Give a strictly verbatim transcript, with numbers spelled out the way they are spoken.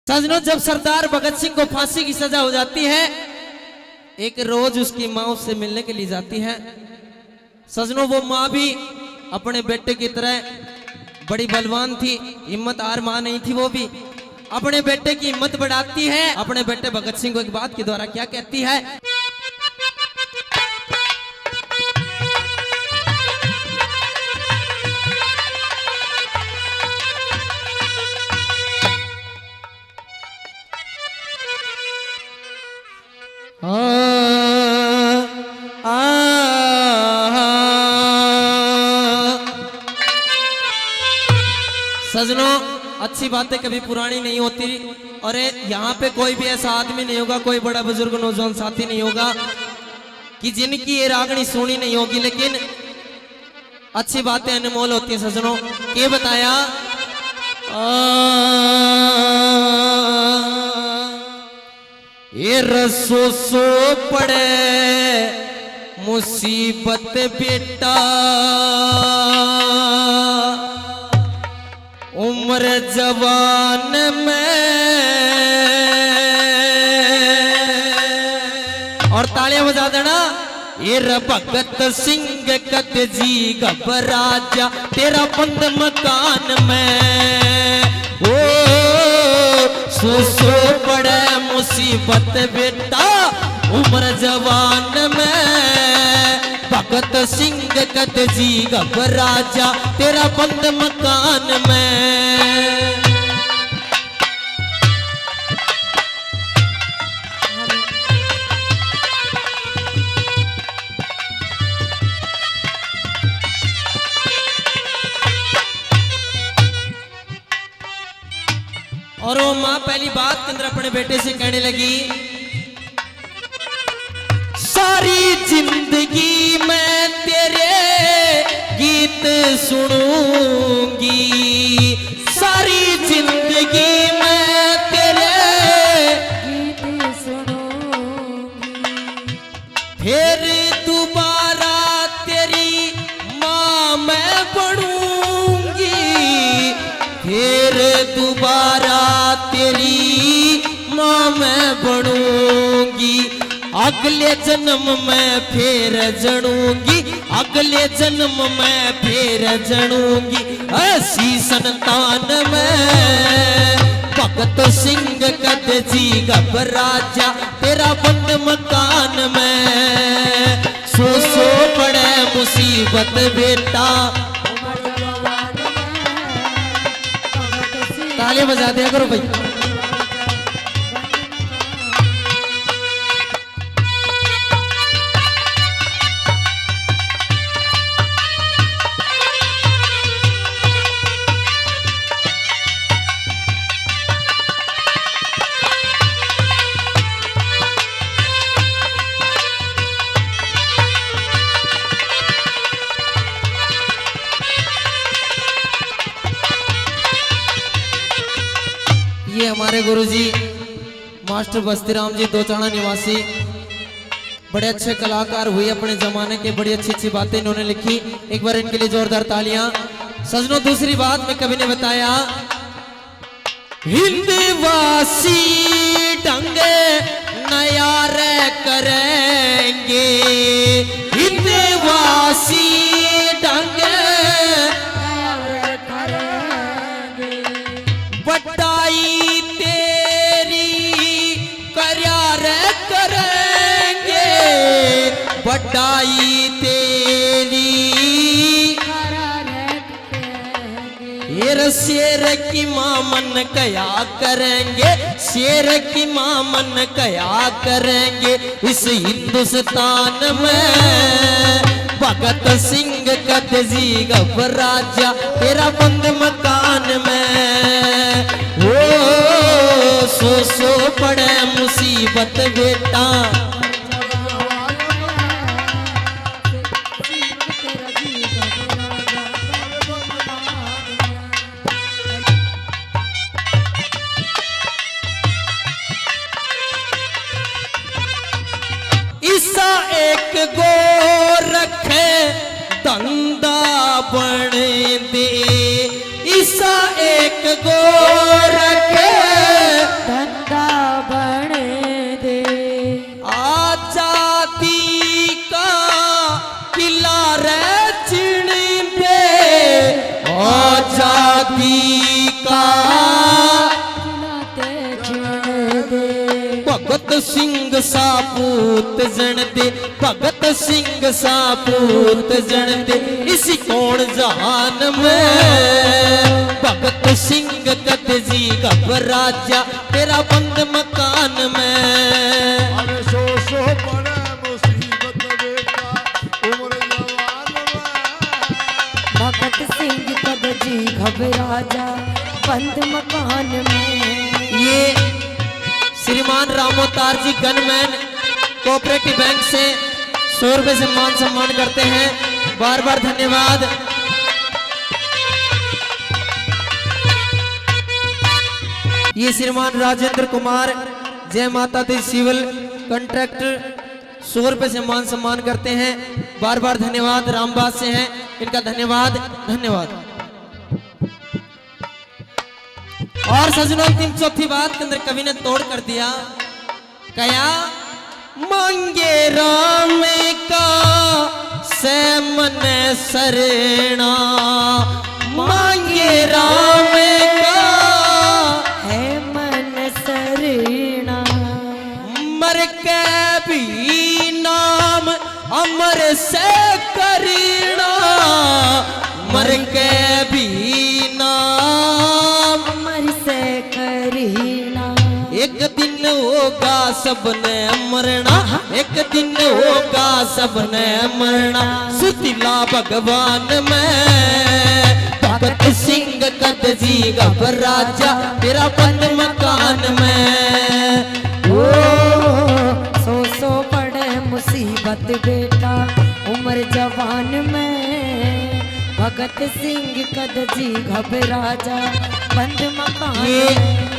सजनों, जब सरदार भगत सिंह को फांसी की सजा हो जाती है, एक रोज उसकी माँ उससे मिलने के लिए जाती है। सजनों, वो माँ भी अपने बेटे की तरह बड़ी बलवान थी, हिम्मत हार माँ नहीं थी, वो भी अपने बेटे की हिम्मत बढ़ाती है। अपने बेटे भगत सिंह को एक बात के द्वारा क्या कहती है? आ, आ, आ। सजनों, अच्छी बातें कभी पुरानी नहीं होती। और यहाँ पे कोई भी ऐसा आदमी नहीं होगा, कोई बड़ा बुजुर्ग नौजवान साथी नहीं होगा कि जिनकी ये रागनी सुनी नहीं होगी, लेकिन अच्छी बातें अनमोल होती हैं सजनों। के बताया? आ, ये रसोसो पड़े मुसीबत बेटा, उम्र जवान में। और तालियां बजा देना। ये रे भगत सिंह कद जी घबरा जा, तेरा बंद मकान में। ओ, सो सो पड़े मुसीबत बेटा, उम्र जवान में। भगत सिंह कद जी घबरा जा, तेरा बंद मकान में। और वो माँ पहली बात के अंदर अपने बेटे से कहने लगी, सारी जिंदगी मैं तेरे गीत सुनूंगी, सारी जिंदगी मैं तेरे गीत सुनूंगी। फिर दोबारा तेरी माँ मैं बनूंगी, फिर दोबारा तेरी माँ मैं बनूंगी। अगले जन्म में फिर जणूंगी, अगले जन्म में फिर जणूंगी। ऐसी संतान में भगत सिंह कद जी घबरा जा, तेरा बंद मकान में। सो सो पड़े मुसीबत बेटा। तालियां बजा दिया करो भाई। ये हमारे गुरुजी मास्टर बस्तीराम जी दोचाणा निवासी, बड़े अच्छे कलाकार हुए अपने जमाने के, बड़ी अच्छी अच्छी बातें इन्होंने लिखी। एक बार इनके लिए जोरदार तालियां। सजनों, दूसरी बात मैं कभी नहीं बताया, हिंदवासी ढंग नयार करेंगे, हिंदवासी ढंग बड़ाई तेरी करयार करेंगे, बड़ाई तेरी। ये रे शेर की माँ मन कया करेंगे, शेर की माँ मन कया करेंगे। इस हिंदुस्तान में भगत सिंह कद जी घबरा जा, तेरा बंद मकान में। ओ सो सो पड़े मुसीबत बेटा। इसा एक गोरख धंधा बन दे, इसा एक गोरख सिंह सापूत जण दे, भगत सिंह सापूत जण दे, इसी कौन जहान में। भगत सिंह कद जी घबरा जा, तेरा बंद मकान में। अरे सौ सौ पड़े मुसीबत बेटा, उम्र जवान में। भगत सिंह कद जी घबरा जा, बंद मकान में। ये श्रीमान रामोतार जी गनमैन कोऑपरेटिव बैंक से सौ रुपए से मान सम्मान करते हैं, बार बार धन्यवाद। ये श्रीमान राजेंद्र कुमार, जय माता दी सिविल कॉन्ट्रैक्टर, सौ रुपए से मान सम्मान करते हैं, बार बार धन्यवाद। रामबास से हैं, इनका धन्यवाद, धन्यवाद। और सजनों, अंतिम चौथी बात के अंदर कवि ने तोड़ कर दिया। कया, मांगे राम का सै मन सरना, मांगे राम का है मन सरना। मर के भी नाम अमर से करीना, मर के भी नाम अमर से करीना। एक दिन होगा सबने मरना, एक दिन होगा सबने मरना। सुतिला भगवान में भगत सिंह कद जी घबरा जा, तेरा बंद मकान में। ओ, सौ सौ पड़े मुसीबत बेटा, उम्र जवान में। भगत सिंह कद जी घबरा जा, बंद मकान ये में।